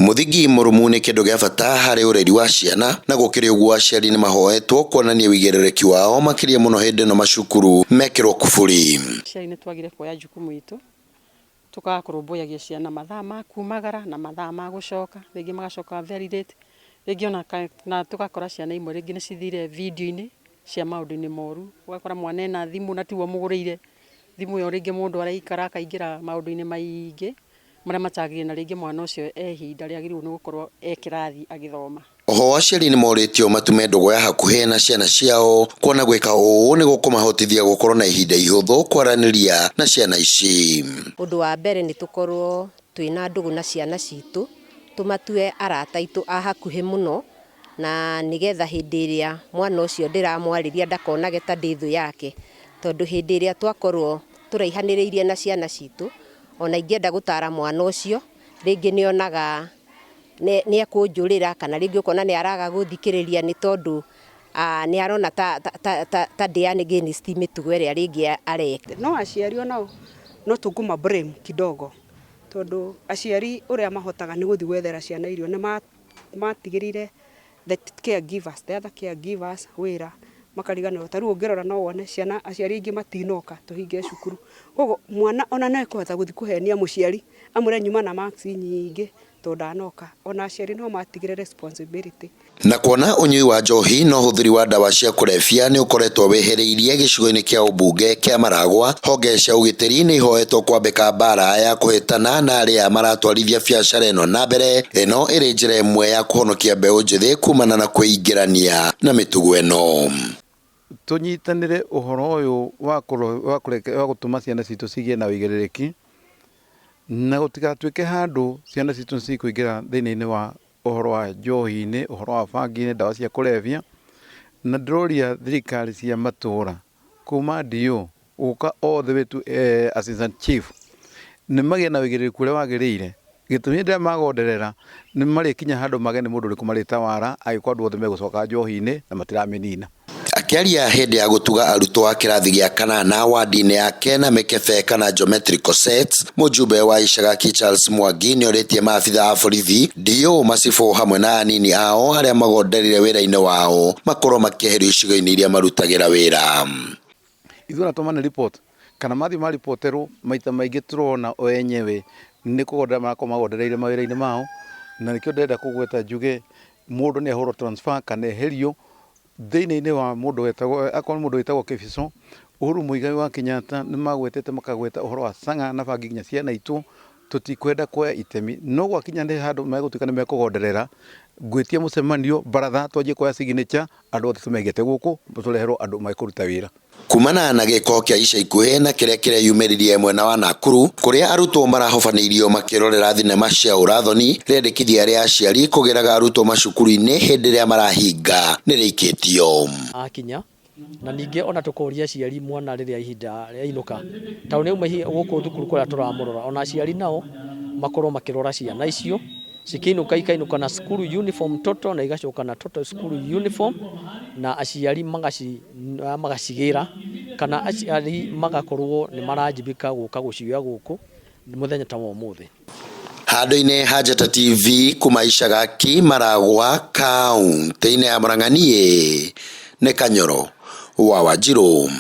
Mũthingi mũrũmu nĩ kĩndũ gĩa bata harĩ ũreri wa ciana, na gũkĩrĩ ũguo aciari nĩ mahoetwo kuonania ũigĩrĩrĩki wao makĩria mũno hĩndĩ ĩno macukuru mekĩrwo kuburi. Aciari nĩ twagire kuoya jukumu itũ, tũkaga kũrũmbũyagia ciana mathaa ma kumagara na mathaa ma gũcoka, rĩngĩ magacoka very late, rĩngĩ ona na tũgakora ciana imwe rĩngĩ nĩ cithire video-inĩ cia maũndũ-inĩ moru, ũgakora mwana ena thimũ na tiwe ũmũgũrĩire, thimũ ĩyo rĩngĩ mũndũ araikara akaingĩra maũndũ-inĩ maingĩ marĩa matagĩrĩire na rĩngĩ mwana ũcio e ihinda rĩagĩrĩirwo nĩ gũkorwo e kĩrathi agĩthoma. Oho aciari nĩ morĩtio matume ndũgũ ya hakuhĩ na ciana ciao kuona gwĩka ũũ nĩ gũkũmahotithia gũkorwo na ihinda ihũthũ kwaranĩria na ciana ici. Ũndũ wa mbere nĩ tũkorwo twĩna ndũgũ na ciana citũ, tũmatue arata aitũ a hakuhĩ mũno, na nĩgetha hĩndĩ ĩrĩa mwana ũcio ndĩramwarĩria ndakonage ta ndĩ thũ yake, tondũ hĩndĩ ĩrĩa twakorwo tũraihanĩrĩirie na ciana citũ, ona ingĩenda gũtara mwana ũcio, rĩngĩ nĩ onaga nĩ ekũnjũrĩra, kana rĩngĩ ũkona nĩ araga gũthikĩrĩria nĩ tondũ nĩ arona ta ndĩ against mĩtugo ĩrĩa rĩngĩ areka. No aciari onao no tũkũma blame kidogo, tondũ aciari ũrĩa mahotaga nĩ gũthiĩ gwethera ciana irio, nĩ matigĩrĩire the caregivers, the other caregivers wĩra makariganĩrwo. Ta rĩu ũngĩrora no wone ciana aciari aingĩ matinoka tũhinge cukuru, koguo mwana ona no ekũhota gũthiĩ kũhenia mũciari amwĩre nyuma na marks nyingĩ tondũ ndanoka. Ona aciari no matigĩre responsibility. Na kuona ũnyui wa njohi na ũhũthĩri wa ndawa cia kũrebia nĩ ũkoretwo wĩhĩrĩirie gĩcigo-inĩ kĩa ũmbunge kĩa Maragwa, honge cia ũgitĩri nĩ ihoetwo kwambĩka mbara ya kũhĩtana na arĩa maratwarithia biacara ĩno na mbere, ĩno ĩrĩ njĩra ĩmwe ya kũhonokia mbeũ njĩthĩ kumana na kwĩingĩrania na mĩtugo ĩno. Tũnyitanĩre ũhoro ũyũ wa gũtũma ciana citũ cigĩe na ũigĩrĩrĩki, na gũtigatuĩke handũ ciana citũ nĩ cikũingĩra thĩinĩ wa ũhoro wa njohi-inĩ, ũhoro wa bangi-inĩ, ndawa cia kũrebia, na ndĩroria thirikari cia matũra kuma DO gũka all the way to assistant chief nĩ magĩe na ũigĩrĩrĩku ũrĩa wagĩrĩire. Gĩtũmi hĩndĩ ĩrĩa magonderera nĩ marĩkinya handũ mage nĩ mũndũ ũrĩkũ marĩtawara angĩkorwo andũ othe megũcoka njohi-inĩ na matiramĩnina. Akĩaria hĩndĩ ya gũtuga arutwo a kĩrathi gĩa kanana wadi-inĩ yake na mĩkebe kana geometrical sets, mũjumbe wa Icagaki Charles Mwangi nĩorĩtie maabitha a borithi, DO, macibũ hamwe na anini ao arĩa magonderire wĩra-inĩ wao makorwo makĩeherio icigo-inĩ iria marutagĩra wĩra. Ithuĩ ona tũmane report kana mathiĩ maripoterwo maita maingĩ tũrona o enyewe nĩ kũgonderera marakorwo magondereire mawĩra-inĩ mao, na nĩkĩo ndĩrenda kũgweta njuge mũndũ nĩ ahũrwo transfer kana eherio thĩinĩ wa mũndũ wetagwo akorwo nĩ mũndũ wĩtagwo Kĩbico, Uhuru Muigai wa Kenyatta nĩ magwetete makagweta ũhoro wa chang'aa na bangi nginya cianaitwo, tũtikwenda kuoya itemi, no gwakinya nĩ handũ megũtuĩka nĩ mekũgonderera, ngwĩtia mũcemanio baratha twanjie kuoya signature andũ othe tũmegete gũkũ tũreherwo andũ mekũruta wĩra. Kumana na gĩko kĩa ica ikuhĩ na kĩrĩa kĩreyumĩririe mwena wa Nakuru kũrĩa arutwo marahobanĩirio makĩrorera thinema cia ũrathoni, rĩendekithia rĩa aciari kũgĩraga arutwo macukuru-inĩ hĩndĩ ĩrĩa marahinga nĩ rĩikĩtio. Akinya na ningĩ ona tũkoria aciari mwana rĩrĩa ihinda rĩainũka tondũ nĩ auma gũkũ thukuru kũrĩa tũramũrora ona aciari nao makorwo makĩrora ciana icio cikĩinũka ikainũka na school uniform total na igacoka na total school uniform na aciari magacigĩra kana aciari magakorwo nĩ marajibika gũka gũcioya gũkũ mũthenya ta wa ũmũthĩ. Handũ-inĩ ha Njata TV kuma Icagaki Maragwa kaũntĩ-inĩ ya Murang'a niĩ nĩ Kanyoro wa Wanjirũ.